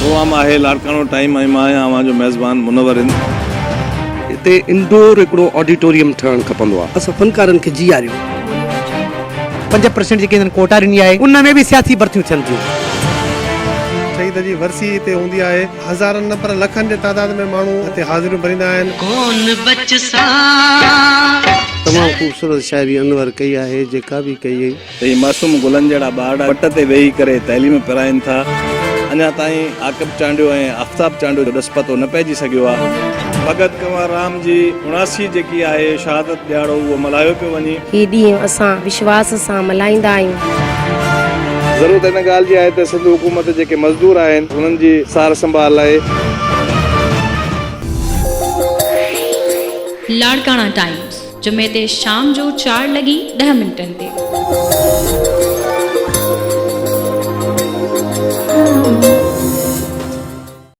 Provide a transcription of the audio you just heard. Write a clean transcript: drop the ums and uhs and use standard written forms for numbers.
Programme آهي Larkana time ۽ مان آهيان اوهان جو ميزبان منور هند. هتي انڊور هڪڙو آڊيٽوريم ٺهڻ کپندو آ. اسان فنڪارن کي جياريو. 5% جيڪي هنن ڪوٽا ڏني آهي ان ۾ به سياسي ڀرتيون ٿين ٿيون. شهيد جي ورسي هتي هوندي آهي. هزارن نه پر لکن جي تعداد ۾ ماڻهو هتي حاضريون ڀريندا آهن. ڪون بچسان. تمام خوبصورت شاعري انور ڪئي آهي جيڪا به ڪئي. ته هي معصوم گلن جهڙا ٻارڙا پٽ تي ويهي ڪري تعليم پرائين ٿا، اڃا تائين عاقب چانڊيو ۽ آفتاب چانڊيو جو ڏس پتو نه پئجي سگهيو آهي. ڀڳت ڪنور رام جي 79 جيڪي آهي شهادت ڏهاڙو اهو ملهايو پيو وڃي. هي ڏينهن اسان وشواس سان ملهائيندا آهيون. ضرورت ان ڳالهه جي آهي ته سنڌ حڪومت جيڪي مزدور آهن انهن جي سار سنڀال لاهي. لاڙڪاڻا ٽائيمز. جمعي تي شام جو چار لڳي ڏهه منٽن تي.